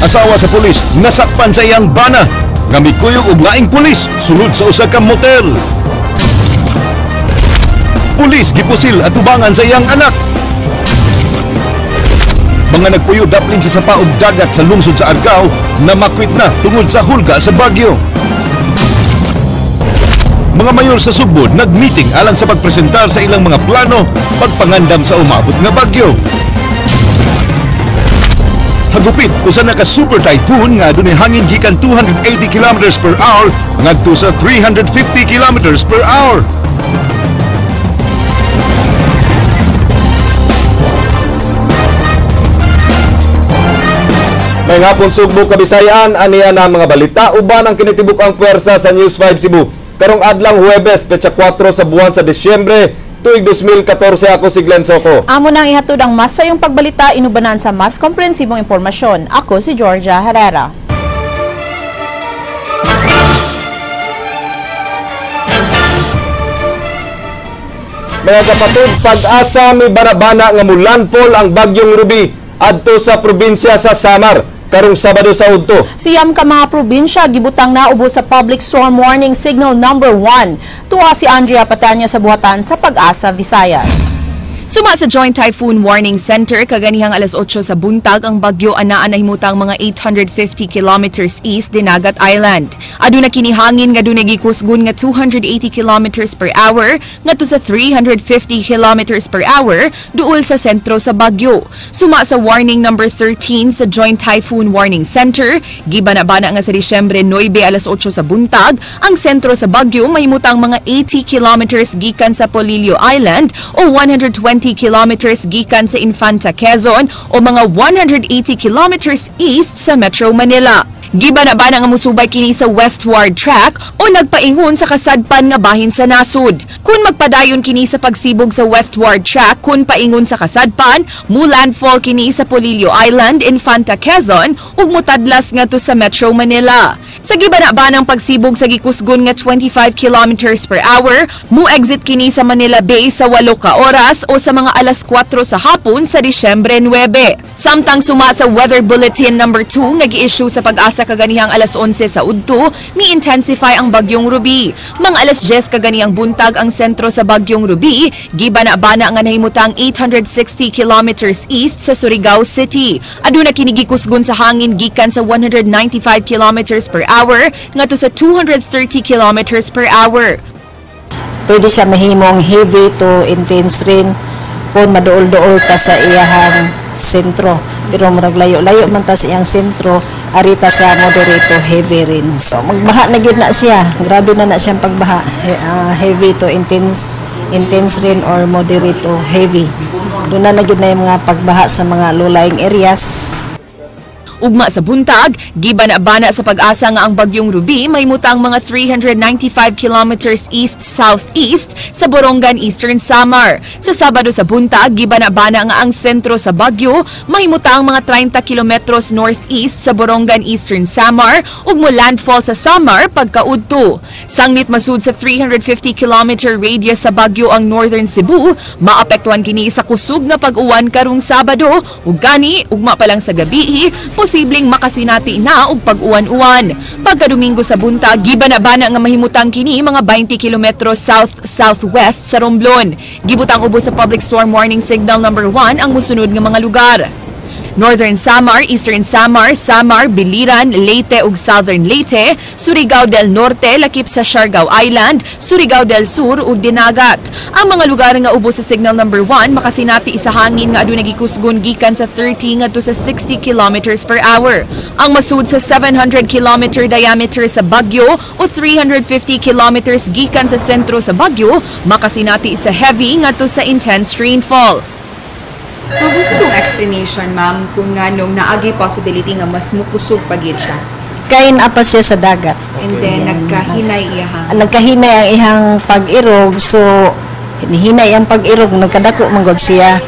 Asawa sa pulis nasakpan sa iyang bana nga mikuyog og laing pulis sulod sa usa ka motel. Pulis gipusil atubangan sa iyang anak. Mga nagpuyo daplin sa sapa ug dagat sa lungsod sa Argao namakwit na tungod sa hulga sa bagyo. Mga mayor sa Sugbo nagmeeting alang sa pagpresentar sa ilang mga plano pagpangandam sa umabot nga bagyo. Hagupit usa na ka super typhoon nga adunay hangin gikan 280 kilometers per hour ngadto sa 350 kilometers per hour. May hapon Sugbo, Kabisayaan, aniya na mga balita uban ang kinitibuk ang puwersa sa News 5 Cebu. Karong adlang Huwebes, petsa 4 sa buwan sa Disyembre, tuig 2014, ako si Glenn Soco. Amo nang ihatod ang mas sayong pagbalita inubanan sa mas komprehensibong impormasyon. Ako si Georgia Herrera. Mga kapatid, pag-asa may banabana nga mulandfall ang bagyong Ruby adto sa probinsya sa Samar karong Sabado sa udto. Siyam ka mga probinsya gibutang na ubos sa Public Storm Warning Signal number 1. Tuwa si Andrea Patanya sa buhatan sa Pag-asa, Visayas. Suma sa Joint Typhoon Warning Center, kaganihang alas 8 sa buntag, ang bagyo anaa nahimutang mga 850 kilometers east Dinagat Island. Aduna kini hangin nga dunay gikusgon nga 280 kilometers per hour ngadto sa 350 kilometers per hour duol sa sentro sa bagyo. Suma sa warning number 13 sa Joint Typhoon Warning Center, gibana-bana nga sa Disyembre 9 alas 8 sa buntag, ang sentro sa bagyo mahimutang mga 80 kilometers gikan sa Polillo Island o 120 kilometers gikan sa Infanta, Quezon o mga 180 kilometers east sa Metro Manila. Gibana-bana nga musubay kini sa westward track o nagpaingon sa kasadpan nga bahin sa nasud. Kung magpadayon kini sa pagsibog sa westward track kun paingon sa kasadpan, mu landfall kini sa Polillo Island, Infanta, Quezon ug mutadlas ngadto sa Metro Manila. Sa gibana-banang pagsibog sa gikusgon nga 25 kilometers per hour, mu exit kini sa Manila Bay sa 8 ka oras o sa mga alas 4 sa hapon sa Disyembre 9. Samtang suma sa Weather Bulletin number 2 nga gi-issue sa Pag-asa kaganihang alas 11 sa udto, mi-intensify ang bagyong Ruby. Mga alas 10 kaganihang buntag ang sentro sa bagyong Ruby, gibana-bana nga nahimutang 860 kilometers east sa Surigao City. Aduna kini gikusgon sa hangin gikan sa 195 kilometers per hour ngadto sa 230 kilometers per hour. Pwede siya mahimong heavy to intense rain kung maduol-duol ta sa iyahang sentro. Pero murag layo-layo man ta sa iyang sentro, arita sa moderate to heavy rain. So magbaha na gyud na siya. Grabe na na siyang pagbaha. Heavy to intense rain or moderate to heavy. Doon na na gyud na yung mga pagbaha sa mga low-lying areas. Ugma sa buntag, gibana-bana sa Pag-asa nga ang bagyong Ruby mahimutang mga 395 kilometers east-southeast sa Borongan, Eastern Samar. Sa Sabado sa buntag, gibana-bana nga ang sentro sa bagyo mahimutang mga 30 kilometros northeast sa Borongan, Eastern Samar ug mo landfall sa Samar pagkaudto. Sangnit masud sa 350 kilometer radius sa bagyo ang Northern Cebu, maapektuhan kini sa kusog nga pag-uwan karong Sabado ug gani ugma pa lang sa gabi, posibleng makasinati na og pag-uwan-uwan. Pagka-Domingo sa buntag, gibana-bana nga mahimutang kini mga 20 kilometros south-southwest sa Romblon. Gibutang ubos sa Public Storm Warning Signal number 1 ang musunod nga mga lugar: Northern Samar, Eastern Samar, Samar, Biliran, Leyte ug Southern Leyte, Surigao del Norte lakip sa Siargao Island, Surigao del Sur ug Dinagat. Ang mga lugar nga ubos sa signal number 1 makasinati sa hangin nga adunay gikusgon gikan sa 30 ngadto sa 60 kilometers per hour. Ang masud sa 700 kilometer diameter sa bagyo o 350 kilometers gikan sa sentro sa bagyo makasinati sa heavy ngadto sa intense rainfall. Gusto kong explanation, ma'am, kung nganong naagi possibility nga mas mukusog pa gyud siya. Kain apa siya sa dagat. And then, Ayan. Nagkahinay iyahang. Nagkahinay ang iyang pag-irog. So, hinay ang pag-irog, nagkadako man gud siya.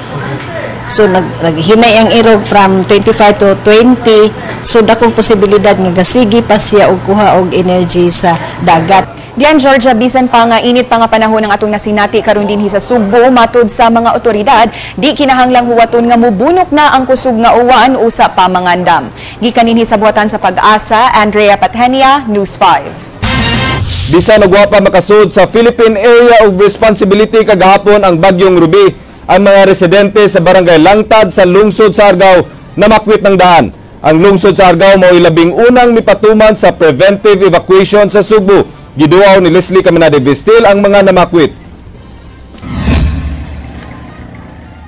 So, naghinay ang irog from 25 to 20. So, dakong posibilidad nga gasigi pa siya og kuha og energy sa dagat. Glenn, Georgia, bisan pa nga init pa nga panahon ang atong nasinati karon dinhi sa Sugbo, matud sa mga otoridad, di kinahanglang huwaton nga mubunok na ang kusog nga uwan usa pa mangandam. Gikan dinhi sa buhatan sa Pag-asa, Andrea Patenia, News 5. Bisan og wa pa makasud sa Philippine Area of Responsibility kagahapon ang Bagyong Ruby, ang mga residente sa Barangay Langtad sa lungsod sa Argao namakwit ng daan. Ang lungsod sa Argao mao'y 11 ang mipatuman sa preventive evacuation sa Sugbo. Giduaw ni Leslie Caminade Vistil ang mga namakwit.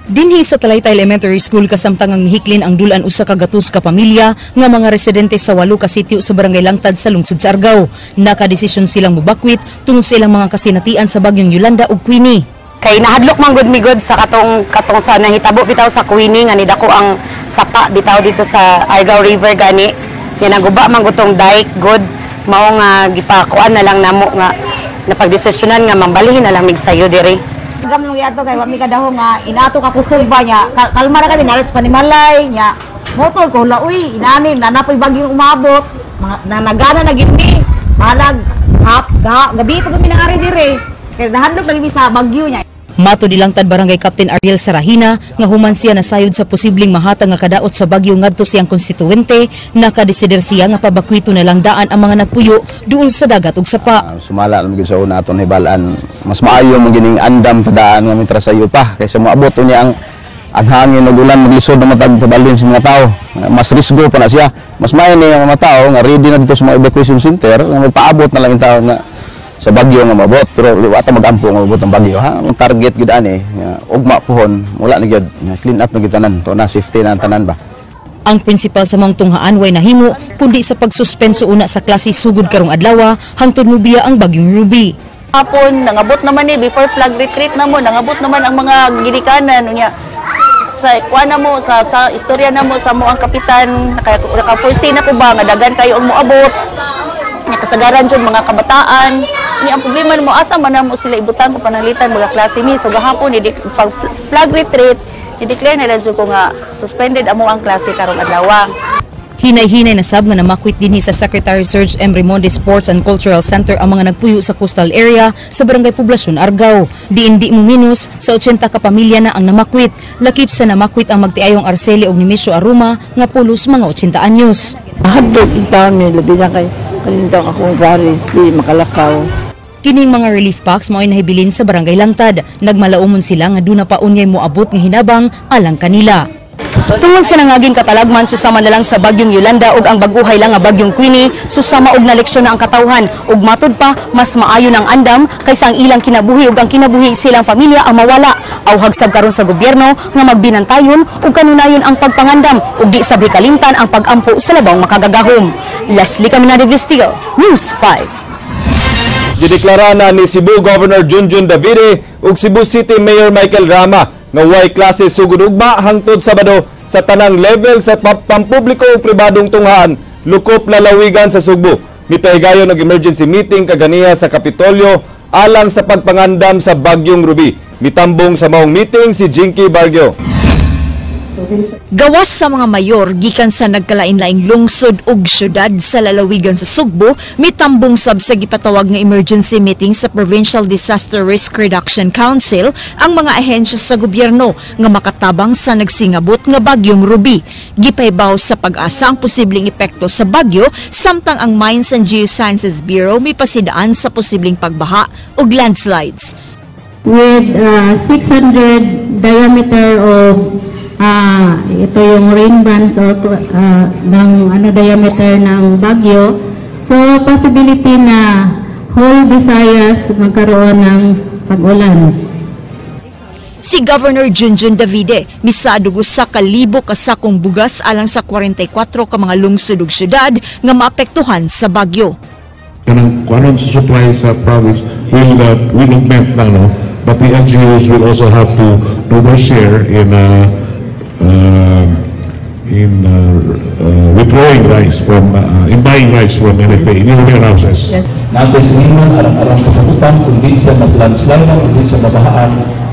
Dinhi sa Talaytay Elementary School kasamtang ang mihiklin ang dulan 100 ka pamilya nga mga residente sa 8 ka sitio sa Barangay Langtad sa lungsod sa Argao. Nakadesisyon silang mobakwit tungod sa ilang mga kasinatian sa bagyong Yolanda ug Queenie. Kay nahadlok man gud mi gud sa katong katong sa nahitabo bitaw sa Queenie nga nidako ang sapa bitaw dito sa Argao River gani. Nga naguba man gud tong dike good mao nga gipakuan na lang namo nga napagdesisyonan nga mambalihin na lang mig sayo diri. Gamong yato kay wa mi kadahom nga inato ka kusog ba nya kalma ra kami nalas panimalay nya motor ko la uy inani nanapoy bagyong umabot mga nanagana na gid mi balag hap ga, gabi pa kami nangari dire kay nahadlok lagi mi sa bagyo nya. Mato dilangtad Barangay Captain Ariel Sarahina nga human siya nasayod sa posibleng mahatag nga kadaot sa bagyo ngadto siyang konstituente, nakadesider siya nga pabakwito na lang daan ang mga nagpuyo duol sa dagat ug sapa. Sumala lang gyud sa una aton hibalaan, mas maayo mo gining andam tadaan nga mitra sa iyo pa kaysa moabot unya ang hangin ug ulan maglisod na matag pabalhin sa mga tao. Mas risgo pa na siya. Mas maayo ni ang mga tao nga ready na dito sa mga evacuation center nga magpaabot na lang yung tao nga sa bagyo nga maabot, pero wa ta magampo nga maabot ang bagyo ha. Ang target gyud ani nga ugma pohon wala na gyud, clean up na gyud tanan to na, safety na ang tanan ba. Ang principal sa maong tunghaan way nahimo kundi sa pagsuspenso una sa klase sugod karong adlaw hangtod mobiya ang bagyong Ruby. Hapon nangabot naman ni before flag retreat na mo, nangabot naman ang mga ginikanan unya sa kuan na mo sa istorya na mo sa mo ang kapitan naka foresee na ko ba nga dagan kayo ang moabot kasagaran jud mga kabataan ni ang problema mo asa man na mo sila ibutang ko pananglitan mga klase mi. So gahapon ni pag flag retreat i-declare na lang jud ko nga suspended amo ang klase karong adlaw. Hinay-hinay na sab nga namakwit dinhi sa Secretary Serge M. Raymonde Sports and Cultural Center ang mga nagpuyo sa coastal area sa Barangay Poblacion Argao. Diin di mo minus sa 80 ka pamilya na ang namakwit. Lakip sa namakwit ang magtiayong Arceli og Nemesio Aruma nga pulos mga 80 anyos. Hadlok in taon mi labi na kay kaninto akong pares di makalakaw. Kining mga relief packs mao'y nahibilin sa Barangay Langtad. Nagmalaumon sila nga duna pa unyay moabot nga hinabang alang kanila. Tungod sa nangaging katalagman susama na lang sa bagyong Yolanda ug ang baguhay lang nga bagyong Queenie, susama og naleksyon na ang katawhan ug matud pa mas maayo ng andam kaysa ang ilang kinabuhi ug ang kinabuhi silang pamilya ang mawala. Awhag sab karon sa gobyerno nga magbinantayon ug kanunayon ang pagpangandam ug di sab kalimtan ang pagampo sa labang makagagahom. Leslie Caminade Vestigo, News 5. Gideklara na ni Cebu Governor Junjun Davide ug Cebu City Mayor Michael Rama nga way klase sugod ugma hangtod Sabado sa tanang level sa pampubliko ug pribadong tunghaan lukop lalawigan sa Sugbo. Mipahigayon og emergency meeting kaganiha sa Kapitolyo alang sa pagpangandam sa Bagyong Ruby. Mitambong sa maong meeting si Jinky Bargio. Gawas sa mga mayor gikan sa nagkalain-laing lungsod ug syudad sa lalawigan sa Sugbo, mitambong sab sa gipatawag nga emergency meeting sa Provincial Disaster Risk Reduction Council ang mga ahensya sa gobyerno nga makatabang sa nagsingabot nga bagyong Ruby. Gipahibaw sa Pag-asa ang posibleng epekto sa bagyo samtang ang Mines and Geosciences Bureau mipasidaan sa posibleng pagbaha ug landslides. With 600 diameter of ito yung rain bands or ng diameter ng bagyo. So possibility na whole Visayas magkaroon ng pag-ulan. Si Governor Junjun Davide misadug usa ka libo ka sakong bugas alang sa 44 ka mga lungsod ug syudad nga maapektuhan sa bagyo. Kanang kuanon sa supply sa province will augment na, no? But the LGUs will also have to do their share in withdrawing rice from in buying rice from NFA in the warehouses. Yes. Natin arang-arang kasabutan, kung di siya mas landslide, kung di siya mabahaan,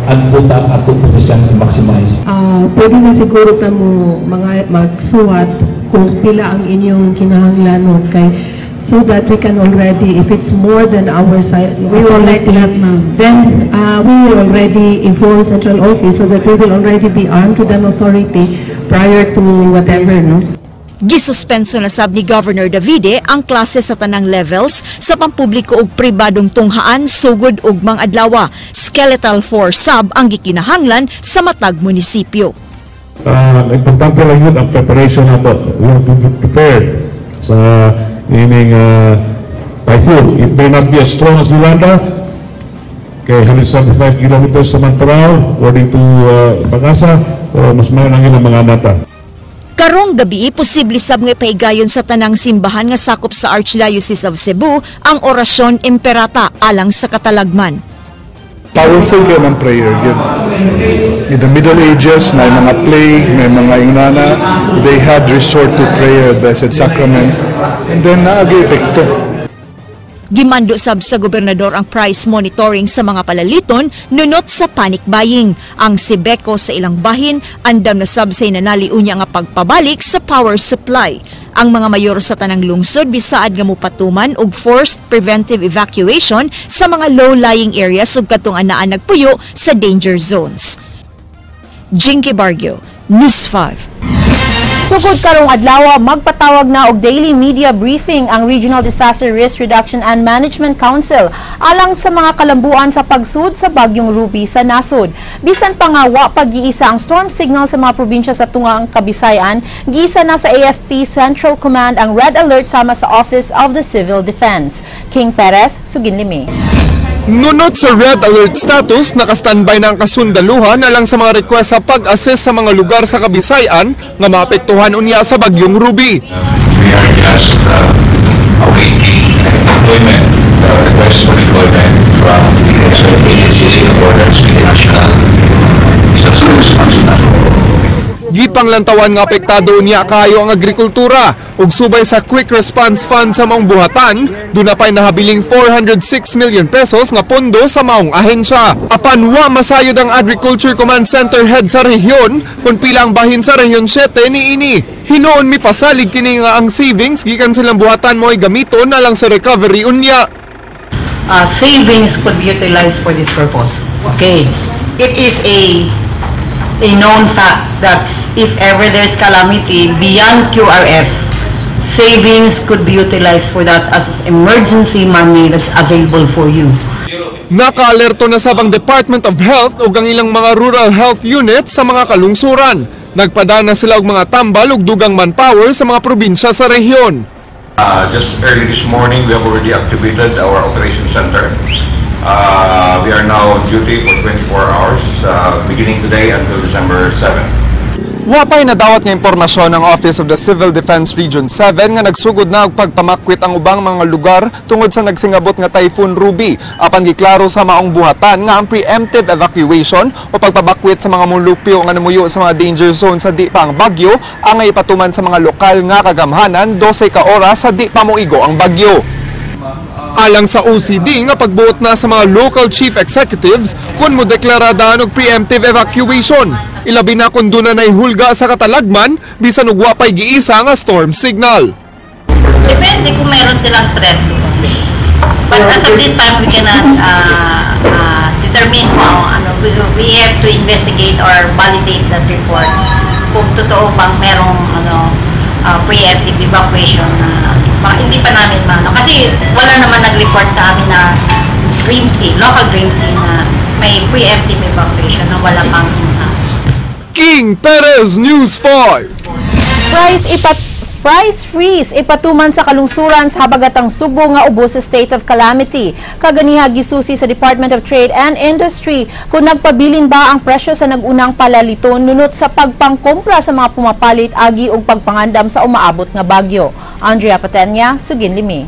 adto ta ato po siyang i-maximize. Pwede na siguro ta mo mga magsuwat kung pila ang inyong kinahanglanon kay So that we can already, if it's more than our size, we already, then we will already inform central office so that we will already be armed with an authority prior to whatever, no? Gisuspenso na sab ni Governor Davide ang klase sa tanang levels sa pampubliko ug pribadong tunghaan sugod ugmang adlaw. Skeletal force sab ang gikinahanglan sa matag munisipyo. Importante lang yun ang preparation nato. We have to be prepared sa ining typhoon. It may not be as strong as Yolanda, kay 175 kilometers naman per hour, according to PAGASA, pero mas mayon ang ilang mga data. Karong gabi, posible sab nga ipahigayon sa tanang simbahan nga sakop sa Archdiocese of Cebu ang Orasyon Imperata alang sa katalagman. Powerful kayo ng prayer yun. In the Middle Ages, na may mga plague, may mga ingana, they had resort to prayer, Blessed Sacrament, and then naagi epekto. Gimando sab sa gobernador ang price monitoring sa mga palaliton nunot sa panic buying. Ang Cebeco sa ilang bahin andam na sab sa hinanali unya nga pagpabalik sa power supply. Ang mga mayor sa tanang lungsod bisaad nga mopatuman og forced preventive evacuation sa mga low-lying areas ug katong anaan nagpuyo sa danger zones. Jinky Bargio, News 5. Sugod karong adlaw, magpatawag na og daily media briefing ang Regional Disaster Risk Reduction and Management Council alang sa mga kalambuan sa pagsud sa bagyong Ruby sa nasod. Bisan pa nga wa pag-iisa ang storm signal sa mga probinsya sa tungang Kabisayan, giisa na sa AFP Central Command ang red alert sama sa Office of the Civil Defense. King Perez, Suginlimi. Nunot sa red alert status, naka-standby na ang kasundaluhan alang sa mga request sa pag-assess sa mga lugar sa Kabisayan nga maapektuhan unya sa bagyong Ruby. We are just awaiting deployment, request for deployment from the concerned agencies in accordance with the National Disaster Response Plan. Gipanglantawan nga apektado unya kayo ang agrikultura ug subay sa Quick Response Fund sa maong buhatan, duna pa'y nahabiling 406 million pesos nga pondo sa maong ahensya. Apan wa masayod ang Agriculture Command Center head sa rehiyon kung pila ang bahin sa Rehiyon 7 niini. Hinuon mipasalig kini nga ang savings gikan silang buhatan mo'y gamiton alang sa recovery unya. Savings could be utilized for this purpose. Okay. It is a known fact that if ever there's calamity beyond QRF, savings could be utilized for that as emergency money that's available for you. Nakaalerto na sab ang Department of Health ug ang ilang mga rural health units sa mga kalungsuran. Nagpadana sila og mga tambal ug dugang manpower sa mga probinsya sa rehiyon. Just early this morning, we have already activated our operation center. We are now on duty for 24 hours, beginning today until December 7. Wa pa'y nadawat nga impormasyon ng Office of the Civil Defense Region 7 nga nagsugod na og pagpamakwit ang ubang mga lugar tungod sa nagsingabot nga Typhoon Ruby. Apan giklaro sa maong buhatan nga ang preemptive evacuation o pagpabakwit sa mga mulupyo nga namuyo sa mga danger zone sa di pa ang bagyo ang ipatuman sa mga lokal nga kagamhanan 12 ka oras sa di pa moigo ang bagyo. Alang sa OCD nga pagbuot na sa mga local chief executives kung mo deklara daan og preemptive evacuation. Ilabi na kung duna na'y hulga sa katalagman bisan og wa pa'y giisa nga storm signal. Depende kung meron silang threat. But as of this time, we cannot determine kung ano, we have to investigate or validate that report kung totoo bang merong ano, preemptive evacuation na baka hindi pa namin maano. Kasi wala naman nag-report sa amin na DRMC, local DRMC na may preemptive evacuation na wala pang impact. King Perez, News 5. Price freeze ipatuman sa kalungsuran sa habagatang Sugbo nga ubos sa state of calamity. Kaganiha gisusi sa Department of Trade and Industry kung nagpabilin ba ang presyo sa nag-unang palaliton nunot sa pagpangkompra sa mga pumapalit agi og pagpangandam sa umaabot nga bagyo. Andrea Patenya, Suginlimi.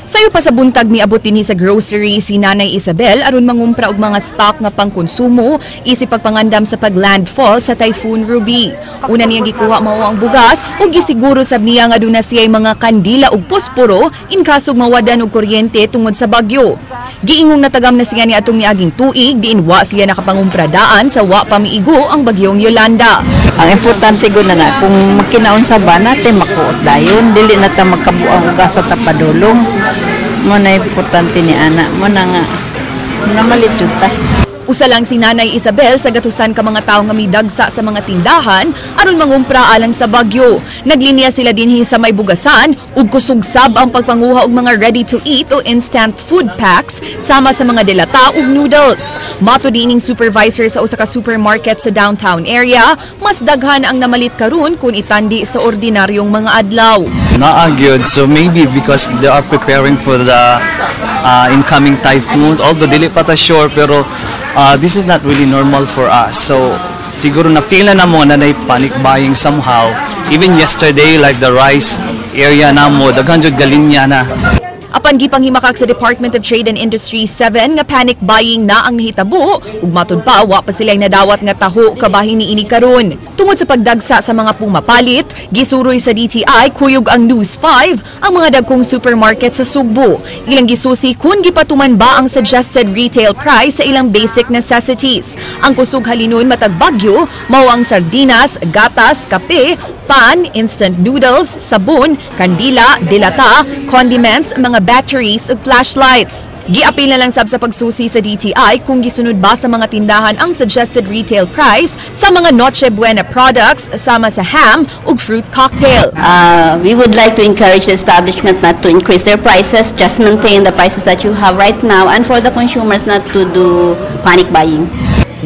Sayo pa sa buntag miabot dinhi sa grocery si Nanay Isabel aron mangumpra og mga stock nga pangkonsumo isip pagpangandam sa paglandfall sa Typhoon Ruby. Una niyang gikuha mao ang bugas ug gisiguro sab niya nga aduna siya'y mga kandila ug posporo in kasog mawadan og kuryente tungod sa bagyo. Giingong natagam na siya ni atong miaging tuig diin wa siya nakapangumpra daan sa wa pa miigo ang bagyong Yolanda. Ang importante gud na na kung makinaon sa ba natin makuot dayon, dili na ta magkabuang ugas sa tapadulong. Mo na importante ni ana, mo na nga namalit jud ta. Usa lang si Nanay Isabel sa gatusan ka mga tawo nga midagsa sa mga tindahan aron mangumpra alang sa bagyo. Naglinya sila dinhi sa may bugasan ug kusog sab ang pagpanguha og mga ready to eat o instant food packs sama sa mga delata ug noodles. Matud niining supervisor sa usa ka supermarket sa downtown area, mas daghan ang namalit karon kung itandi sa ordinaryong mga adlaw. Naa gyud, so maybe because they are preparing for the incoming typhoons, although dili pa ta sure, pero this is not really normal for us. So siguro na feel na namo na naay panic buying somehow. Even yesterday, like the rice area namo, daghan jud galinya na. Apan gipanghimakak sa Department of Trade and Industry 7 nga panic buying na ang nahitabo ug matud pa wa pa sila'y nadawat nga taho kabahin niini karon. Tungod sa pagdagsa sa mga pumapalit, gisuroy sa DTI kuyog ang News 5 ang mga dagkong supermarket sa Sugbo. Ilang gisusi kung gipatuman ba ang suggested retail price sa ilang basic necessities. Ang kusog halinon matag bagyo mao ang sardinas, gatas, kape, pan, instant noodles, sabon, kandila, dilata, condiments, mga batteries ug flashlights. Giapil na lang sab sa pagsusi sa DTI kung gisunod ba sa mga tindahan ang suggested retail price sa mga Noche Buena products sama sa ham ug fruit cocktail. We would like to encourage the establishment not to increase their prices, just maintain the prices that you have right now, and for the consumers not to do panic buying.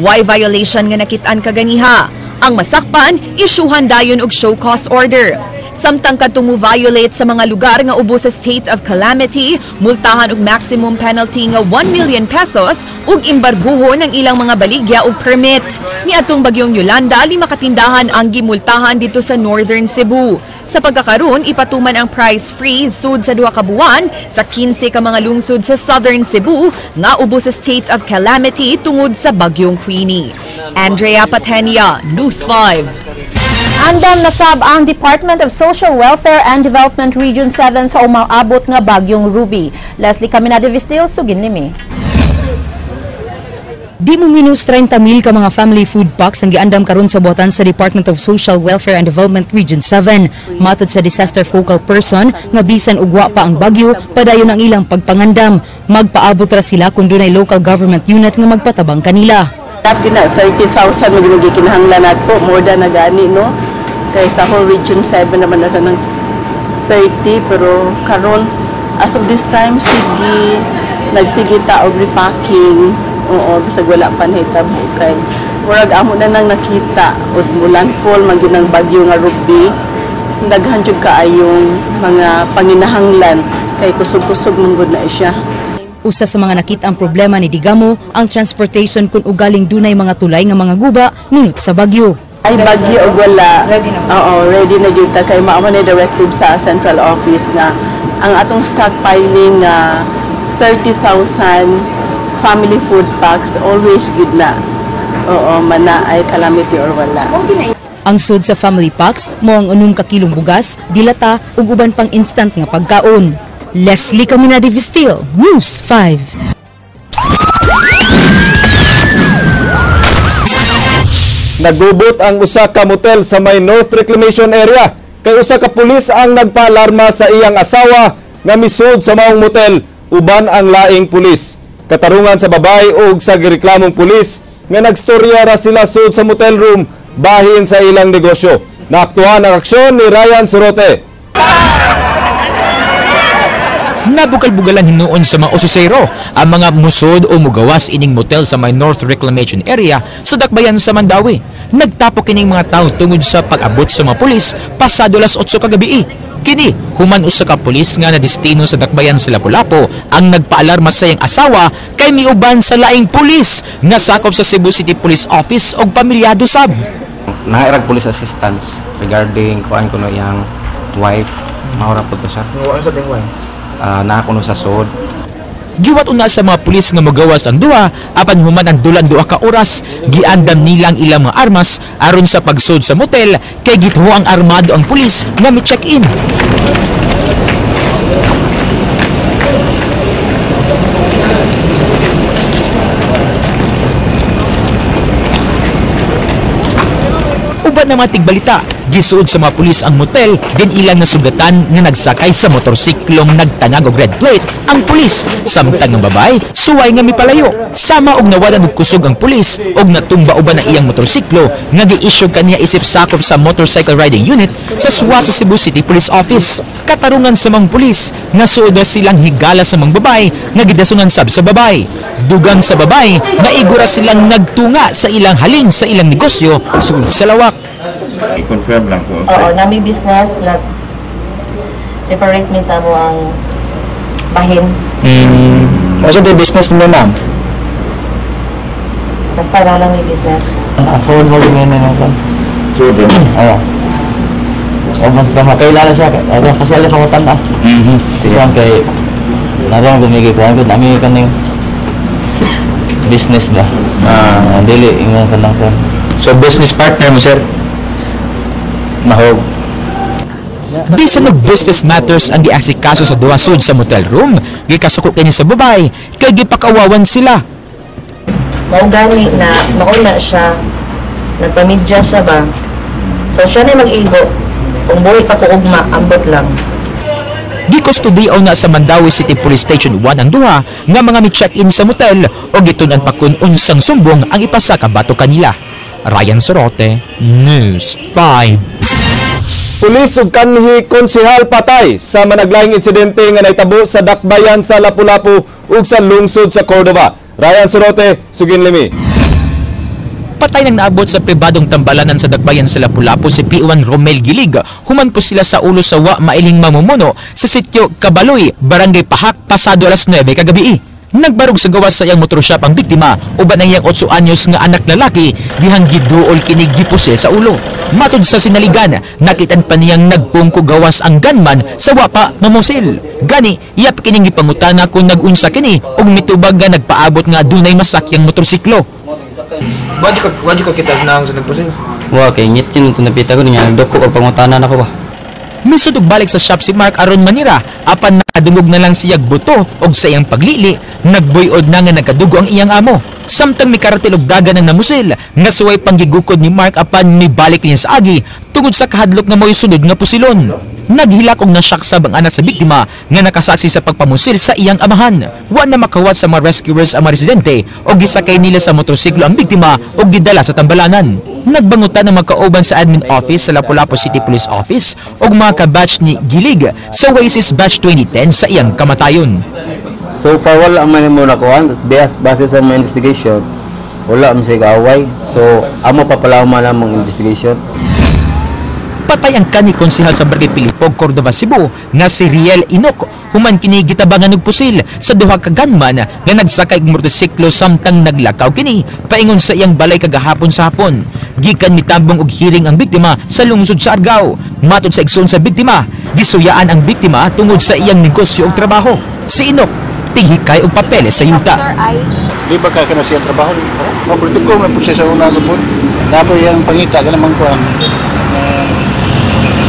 Way violation nga nakit-an kaganiha? Ang masakpan, isyuhan dayon og show cause order. Samtang kadtong mo violate sa mga lugar nga ubos sa state of calamity, multahan og maximum penalty nga 1 million pesos ug embarguhon ang ilang mga baligya og permit. Niadtong bagyong Yolanda, 5 ka tindahan ang gimultahan dito sa Northern Cebu. Sa pagkakaron, ipatuman ang price freeze sud sa 2 ka buwan sa 15 ka mga lungsod sa Southern Cebu nga ubos sa state of calamity tungod sa bagyong Queenie. Andrea Patenia, News 5. Andam nasab ang Department of Social Welfare and Development Region 7 sa umaabot nga bagyong Ruby. Leslie Caminada Vistil, sugin nimi. Di mo minus 30 mil ka mga family food packs ang giandam karon sa buhatan sa Department of Social Welfare and Development Region 7. Matod sa disaster focal person nga bisan ugwa pa ang bagyo, padayon ang ilang pagpangandam. Magpaabot ra sila kung dunay local government unit nga magpatabang kanila. After na 30,000 maging kinahanglan nato, more than na gani, no? Kay sa whole Region 7 naman na ng 30, pero karon as of this time sige nagsige ta og repacking. Oo, bisag wala pa nahitabo kay murag amo na nang nakita og mo landfall man gyud ang bagyo nga Ruby. Daghan jud kaayong mga panginahanglan kay kusog-kusog man gud na siya. Usa sa mga nakita ang problema ni Digamo ang transportation kung ugaling dunay mga tulay nga mga guba nunot sa bagyo. Ay bagyo og wala. Ready na. Oo, ready na jud ta kay mao man ni directive sa central office nga ang atong stockpiling nga 30,000 family food packs always good na. Oo, mana ay calamity or wala. Ang sud sa family packs mao ang 6 ka kilong bugas, dilata ug uban pang instant nga pagkaon. Leslie Caminada Vistil, News 5. Nagubot ang usa ka motel sa may North Reclamation Area kay usa ka pulis ang nagpaalarma sa iyang asawa nga misud sa maong motel uban ang laing pulis. Katarungan sa babay og sa gireklamong pulis nga nagstorya ra sila sud sa motel room bahin sa ilang negosyo. Naaktuhan ang aksyon ni Ryan Sorote. Nabugal-bugalan hinuon sa mga osusero ang mga musod o mugawas ining motel sa may North Reclamation Area sa Dakbayan sa Mandaue. Nagtapok kining mga tao tungod sa pag-abot sa mga pulis pasado alas 8 kagabi. Kini, human usa ka pulis nga nadestino sa Dakbayan sa Lapu-Lapu ang nagpaalarma sa iyang asawa kay miuban sa laing pulis nga sakop sa Cebu City Police Office og pamilyado sab. Nairag police assistance regarding kuan kuno iyang wife. Mahura po to sir. Ano sa ding wife? Naa kuno sa sod. Giwat una sa mga pulis nga mogawas ang duha, apan human ang dulan 2 ka oras, giandam nilang ilang mga armas aron sa pagsud sa motel kay gituho ang armado ang pulis nga mi-check-in. Uban na mga tigbalita, gisuod sa mga pulis ang motel din ilang nasugatan nga nagsakay sa motorsiklong nagtangag og red plate ang pulis, samtang ang babae suway nga mipalayo. Sama og nawalan og kusog ang pulis og natumba uban ang iyang motorsiklo nga gi-issue kaniya isip sakop sa Motorcycle Riding Unit sa SWAT sa Cebu City Police Office. Katarungan sa mga pulis nga suod na silang higala sa mga babae nga gidasunan sab sa babae. Dugang sa babae naigura silang nagtunga sa ilang haling sa ilang negosyo sulod sa lawak. I-confirm lang po. Oo, nami business na separate mi sa mo ang bahin. Ano sa business mo, ma'am? Basta na lang may business. Sold mo din yun na. Sold din? Oo. O mas tama, kailala siya. Kasi alam ko tanda. Sige ang kay narang gumigi ko. Ang dami kaning business ba? Dili, ingon ka lang. So business partner mo, sir? Mahog. Bisan og business matters ang giasikaso sa duha sud sa motel room, gikasuko kini sa babae kay gipakawawan sila. Mao gani na mauna siya, nagpamidya siya ba? So siya na mag-igo. Kung buhi pa ko ugma, ambot lang. Gikustudiyo na sa Mandaue City Police Station 1 ang duha nga mga mi-check-in sa motel o gitun-an pa kun unsang sumbong ang ipasaka bato kanila. Ryan Sorote, News 5. Pulis ug kanhi konsehal patay sa managlaing insidente nga nahitabo sa dakbayan sa Lapu-Lapu ug sa lungsod sa Cordova. Ryan Sorote, sugin limi. Patay nang naabot sa pribadong tambalanan sa dakbayan sa Lapu-Lapu si P1 Romel Gilig. Human po sila sa ulo sa wa mailing mamumuno sa sitio Kabaloy, Barangay Pahak, pasado alas 9 kagabi. Nagbarog sa gawas sa iyang motor shop ang biktima uban ang iyang 8 anyos nga anak lalaki dihang giduol kini gipusil sa ulo. Matod sa sinaligan, nakitan pa niyang nagpungko gawas ang gunman sa wapa mamusil. Gani, iyap kining gipangutana kung nagunsa kini og mitubag nga nagpaabot nga dunay masakyang motorsiklo. Wadi ka kita nang sa nagpusil? Wa kay ngit kin tunapita ko niya nagdoko og pangutana nako ba. Misud og balik sa shop si Mark aron manira apan nakadungog na lang siyag buto og sa iyang paglili nagbuy-od na nga nagkadugo ang iyang amo. Samtang mikaratil og dagan ang namusil nga suway panggigukod ni Mark apan mibalik niya sa agi tungod sa kahadlok nga mo'y sunod nga pusilon. Naghilak og nasyaksab ang anak sa biktima nga nakasaksi sa pagpamusil sa iyang amahan. Wa na makawat sa mga rescuers ang mga residente og gisakay nila sa motorsiklo ang biktima og gidala sa tambalanan. Nagbangutan ang magkauban sa admin office sa Lapu-Lapu City Police Office og mga kabatch ni Gilig sa Oasis Batch 2010 sa iyang kamatayon. So far wala man mo nakuan base sa mga investigation. Wala man siya kaaway. So amo pa pala man among investigation. Patay ang kani konsehal sa Barangay Pilipog, Cordova, Cebu nga si Riel Inok human kini gitabangan og pusil sa duha ka gunman nga nagsakay og motorsiklo samtang naglakaw kini paingon sa iyang balay kagahapon sa hapon. Gikan mitambong og hearing ang biktima sa lungsod sa Argao. Matod sa igsoon sa biktima, gisuyaan ang biktima tungod sa iyang negosyo og trabaho. Si Inok tinghikay og papeles sa yuta. Di ba ka kana siya trabaho? Mabuti ko man pud siya sa una ko pud. Dapat iyang pangita kanang kuan.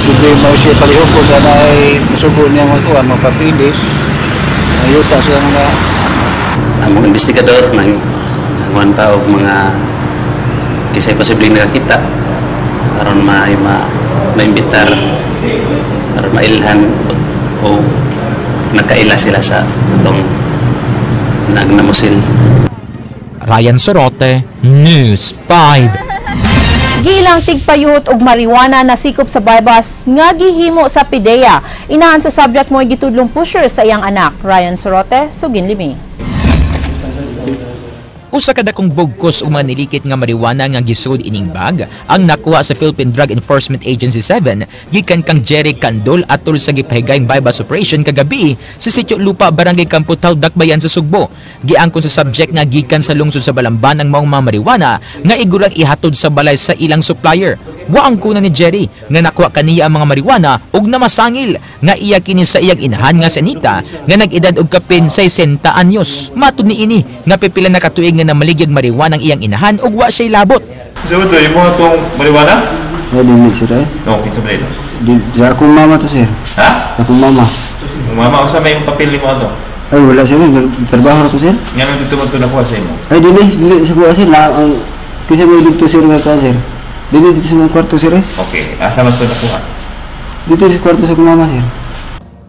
Sige mo siya palihog ko sana ay masugo niya mga kuan mapapilis. Mayuta siya mga ang mga investigador nang kuan pa og mga kisay posibleng nakakita aron maimbitar aron mailhan o nakaila sila sa atong nagnamusil. Ryan Sorote, News 5. Gilang tigpayuhot og marijuana nasikop sa bypass nga gihimo sa PDEA. Inahan sa subject mo gitudlong pusher sa iyang anak. Ryan Sorote, sugin limi. Usa ka dakong bugkos ug mga nilikit nga marijuana nga gisud ining bag ang nakuha sa Philippine Drug Enforcement Agency 7 gikan kang Jerry Candol atol sa gipahigayong bypass operation kagabi sa Sitio Lupa, Barangay Kamputaw, Dakbayan sa Sugbo. Giangkon sa subject nga gikan sa lungsod sa Balamban ang maong mga marijuana nga igurang ihatod sa balay sa ilang supplier. Wa ang kuna ni Jerry nga nakuha kaniya ang mga marijuana ug namasangil nga iya kini sa iyang inahan nga si Anita nga nag-edad og kapin 60 anyos. Matud niini nga pipila na katuig nga namaligyag marijuana ang iyang inahan ug wa siya'y labot. So, ito, yung mga itong marijuana? Ay, dili sir eh. No, kinsa ba ito? Sa akong mama to sir. Ha? Sa akong mama. Ang mama, usa may papel mo ano? Ay, wala sir. Trabaho na to sir. Nga nang dito mo ito nakuha sa imo. Ay, dili sa kuha sir. Na, ang, kasi may dito sir nga ka sir. Dili dito sa mga kwarto sir eh. Okay, asa man ito nakuha? Dito sa kwarto sa akong mama sir.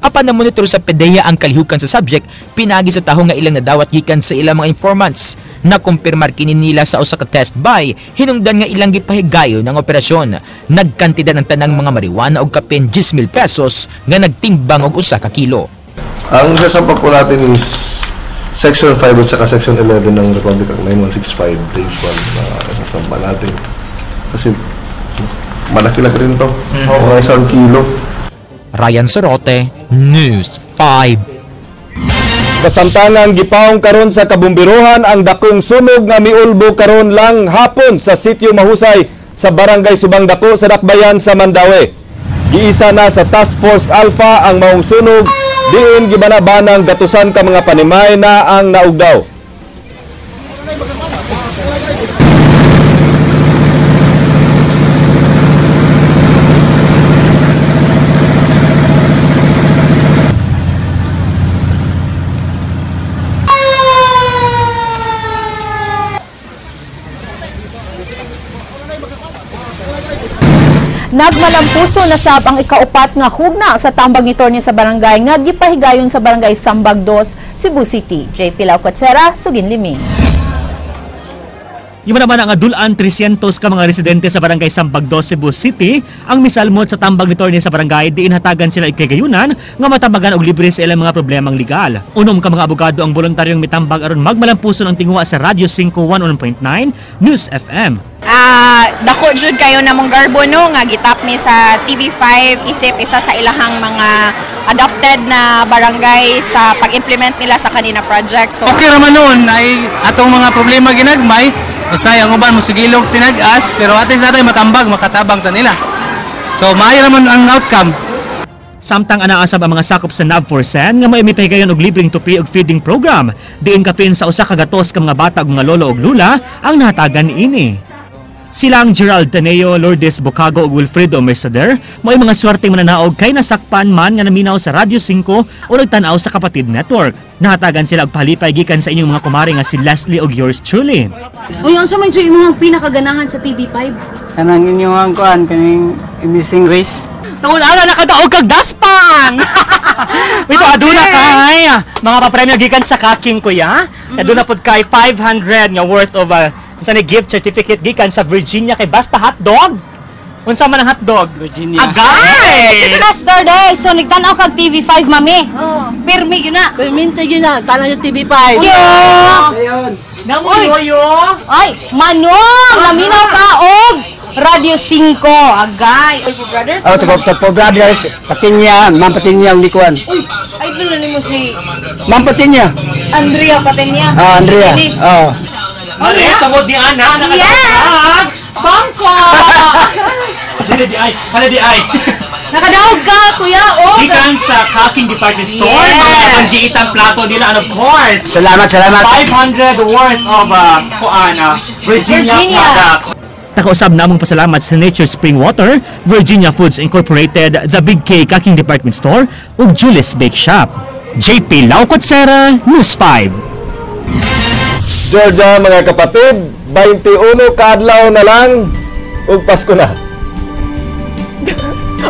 Apan na monitor sa PDEA ang kalihukan sa subject, pinagi sa taho nga ilang nadawat gikan sa ilang mga informants. Nakumpirmar kini nila sa usa ka test buy, hinungdan nga ilang gipahigayon ang operasyon. Nagkantidad ang tanang mga marijuana og kapin 10,000 pesos nga nagtimbang og usa ka kilo. Ang sasampa po natin is Section 5 at saka Section 11 ng Republic Act 9165, page 1 na sasampa natin. Kasi malaki-laki rin to. Mga 1 kilo. Ryan Sorote, News 5. Kasamtangang gipaong karon sa kabumbiruhan ang dakong sunog nga miulbo karon lang hapon sa sitio Mahusay sa Barangay Subang Dako sa Dakbayan sa Mandaue. Giisa na sa Task Force Alpha ang maong sunog diin gibanabanang gatusan ka mga panimay na ang naugdaw. Nagmalampuso na sab ang ikaupat nga hugna sa tambag ni Torne sa barangay nga gipahigayon sa Barangay Sambag 2, Cebu City. JP Laucatsera, Sugin Limi. Yung naman ang adulan 300 ka mga residente sa Barangay Sambag 2, Cebu City ang misalmot sa tambag ni Torne sa barangay diin hatagan sila ikagayunan nga matambagan og libre sa ilang mga problemang legal. Unom ka mga abogado ang voluntaryong mitambag aron magmalampuson ang tinguha sa Radio 5 101.9 News FM. Dako jud kayo namong garbo no nga gitap mi sa TV5 isip isa sa ilahang mga adopted na barangay sa pag-implement nila sa kanina project. So okay ra man noon ay atong mga problema ginagmay. Usay ang uban mosigilog tinag-as pero at least natay matambag makatabang ta nila. So maayo ra man ang outcome. Samtang anaasab ang mga sakop sa NAV4SEN nga may mipahigayon og libreng tupi og feeding program diin kapin sa usa ka gatos ka mga bata ug mga lolo ug lula ang nahatagan niini. Silang Gerald Taneo, Lourdes Bocago ug Wilfredo Mercader mo'y mga swerteng mananaog kay nasakpan man nga naminaw sa Radyo 5 o nagtan-aw sa Kapatid Network. Nahatagan sila og palipay gikan sa inyong mga kumare nga si Leslie ug yours truly. Uy, unsa man jud imong pinakaganahan sa TV5? Kanang inyong kuan kaning Amazing Race. Tungod ana nakadaog kag daspan. Wito aduna kay mga papremyo gikan sa kaking kuya. Aduna pud kay 500 nga worth of unsa ni gift certificate gikan sa Virginia kay Basta Hotdog. Unsa man ang hotdog? Virginia. Agay! Pastor day, so nagtan-aw kag TV5 mami. Oh. Pirmi gyud na. Pirmi gyud na, tan-aw yung TV5. Yo! Namo yo. Ay, manong laminaw ka og Radio 5. Agay. Oy, brothers. Oh, Topo Brothers. Patinya, Ma'am Patinya ang likuan. Uy, idol na nimo si Ma'am Patinya. Andrea Patinya. Ah, Andrea. Oh. Mare, tungod ni Ana, Yes! Bangko! Hala di ay, hala di ay. Nakadaog ka, kuya, oh! Gikan sa Kaking Department Store, Yes. mga pangiitang plato nila, and of course, Salamat, salamat. 500 worth of Virginia, Virginia. products. Nakausab namong pasalamat sa Nature Spring Water, Virginia Foods Incorporated, The Big K Kaking Department Store, ug Julie's Bake Shop. JP Laucotsera, News 5. Georgia, mga kapatid, 21 kaadlaw na lang ug Pasko na.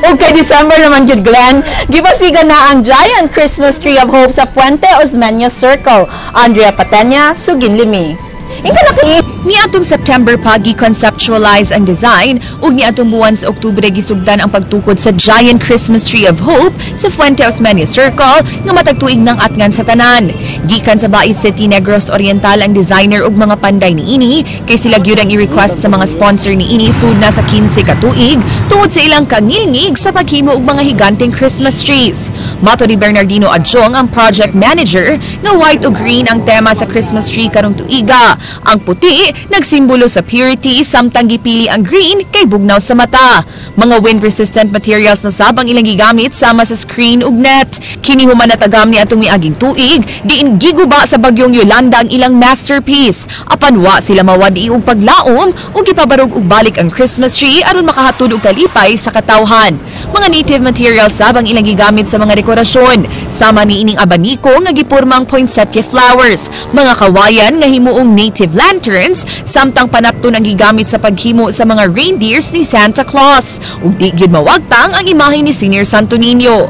Okay, December naman jud Glenn. Gipasiga na ang Giant Christmas Tree of Hope sa Fuente Osmeña Circle. Andrea Patenya, Sugin Limi. Ingka na kay Niadtong September pa gi-conceptualize ang design ug niadtong buwan sa Oktubre gisugdan ang pagtukod sa Giant Christmas Tree of Hope sa Fuente Osmeña Circle nga matag tuig nang atngan sa tanan. Gikan sa Bais City, Negros Oriental ang designer ug mga panday niini kay sila gyud ang i-request sa mga sponsor niini sud na sa 15 ka tuig tungod sa ilang kangilngig sa paghimo og mga higanteng Christmas trees. Mato ni Bernardino Adjong ang project manager nga white ug green ang tema sa Christmas tree karong tuiga. Ang puti nagsimbolo sa purity samtang gipili ang green kay bugnaw sa mata. Mga wind-resistant materials na sab ang ilang gigamit sama sa screen ug net. Kini human natagam ni atong miaging tuig, diin giguba sa bagyong Yolanda ang ilang masterpiece. Apan wa sila mawadi og paglaom ug gipabarog og balik ang Christmas tree aron makahatod og kalipay sa katawhan. Mga native materials sab ang ilang gigamit sa mga dekorasyon, sama ni ining abaniko nga gipurmang poinsettia flowers, mga kawayan nga himuong native lanterns, samtang panapton ang gigamit sa paghimo sa mga reindeers ni Santa Claus. Ug di gyud mawagtang ang imahe ni Senior Santo Niño.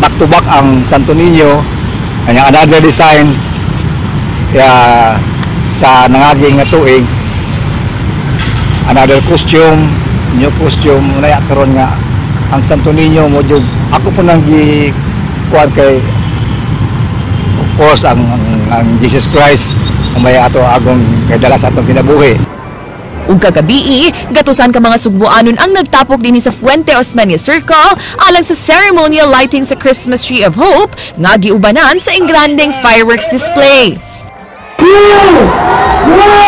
Back to back ang Santo Niño, kanyang another design sa nangaging nga tuig, another costume, new costume na karon nga ang Santo Niño mo jud ako po nang gikuan kay of course ang Jesus Christ ang may ato agong kaydala sa atong kinabuhi. Ug kagabii, gatusan ka mga Sugbuanon ang nagtapok dinhi sa Fuente Osmeña Circle alang sa ceremonial lighting sa Christmas Tree of Hope nga giubanan sa engrandeng fireworks display. 2, 1,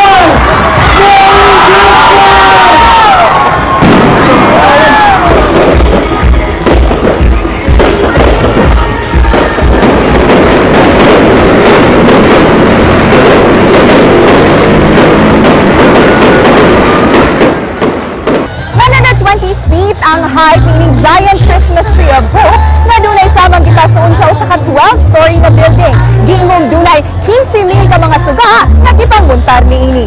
feet ang height niining giant Christmas Tree of Hope nga dunay samang gitasuon sa usa ka 12-story nga building. Giingong dunay 15,000 ka mga suga nga gipangmuntar niini.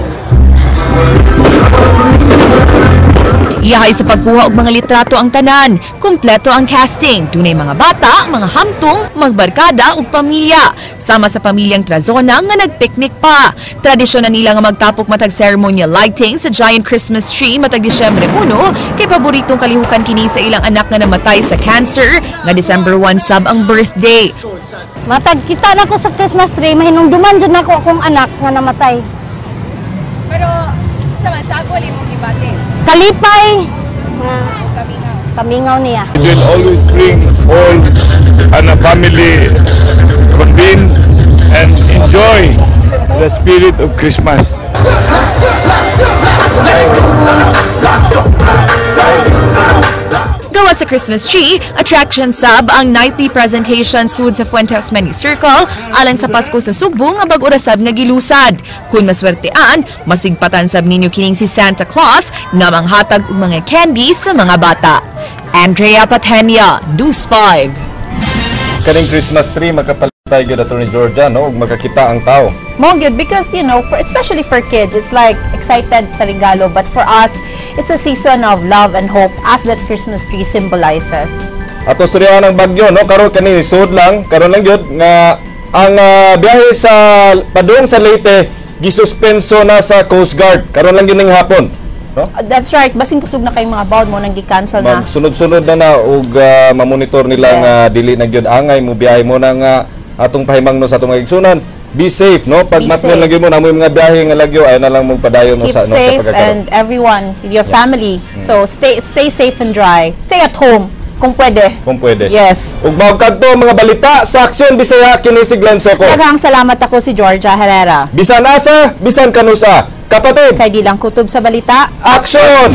Iyahay sa pagkuha og mga litrato ang tanan. Kumpleto ang casting. Dunay mga bata, mga hamtong, magbarkada ug pamilya. Sama sa pamilyang Trazona nga nagpiknik pa. Tradisyon na nila nga magtapok matag ceremonial lighting sa giant Christmas tree matag Disyembre 1 kay paboritong kalihukan kini sa ilang anak nga namatay sa cancer nga December 1 sab ang birthday. Matag kita na ko sa Christmas tree, mahinungduman jud nako akong anak nga namatay. Pero sa man sagol imong gibati. Kalipay kamingaw niya. Will always bring all and a family convene and enjoy the spirit of Christmas. Gawa sa Christmas tree, attraction sab ang nightly presentation sud sa Fuente Osmeña Circle alang sa Pasko sa Sugbo nga bag-o ra sab nga gilusad. Kun maswertean, masigpatan sab ninyo kining si Santa Claus nga manghatag og mga candies sa mga bata. Andrea Patenia, News 5. Kaning Christmas tree makapalitay gyud Attorney Georgia, no, ug makakita ang tao. Mo gyud because you know, for especially for kids, it's like excited sa regalo, but for us, it's a season of love and hope as that Christmas tree symbolizes. Ato storyahan ang bagyo, no, karon kani sud lang, karon lang gyud nga ang biyahe sa padung sa Leyte gisuspenso na sa Coast Guard. Karon lang gyud ning hapon. No? That's right. Basin kusog na kay mga bawd mo nang gi-cancel na. Magsunod-sunod na na og mamonitor nila nga dili na gyud angay mo biyahe mo na nga atong pahimangno sa atong mga igsunan. Be safe, no? Pag matngon lang gyud mo namoy mga biyahe nga lagyo, ay na lang mo padayon mo Keep sa no, sa safe pagkakaroon. and everyone, your family. So stay safe and dry. Stay at home kung pwede. Kung pwede. Yes. Ug mao kadto mga balita sa Aksyon Bisaya kini si Glenn Soco. Daghang salamat ako si Georgia Herrera. Bisan asa, bisan kanusa. Kapatid. Kay di lang kutob sa balita. Aksyon!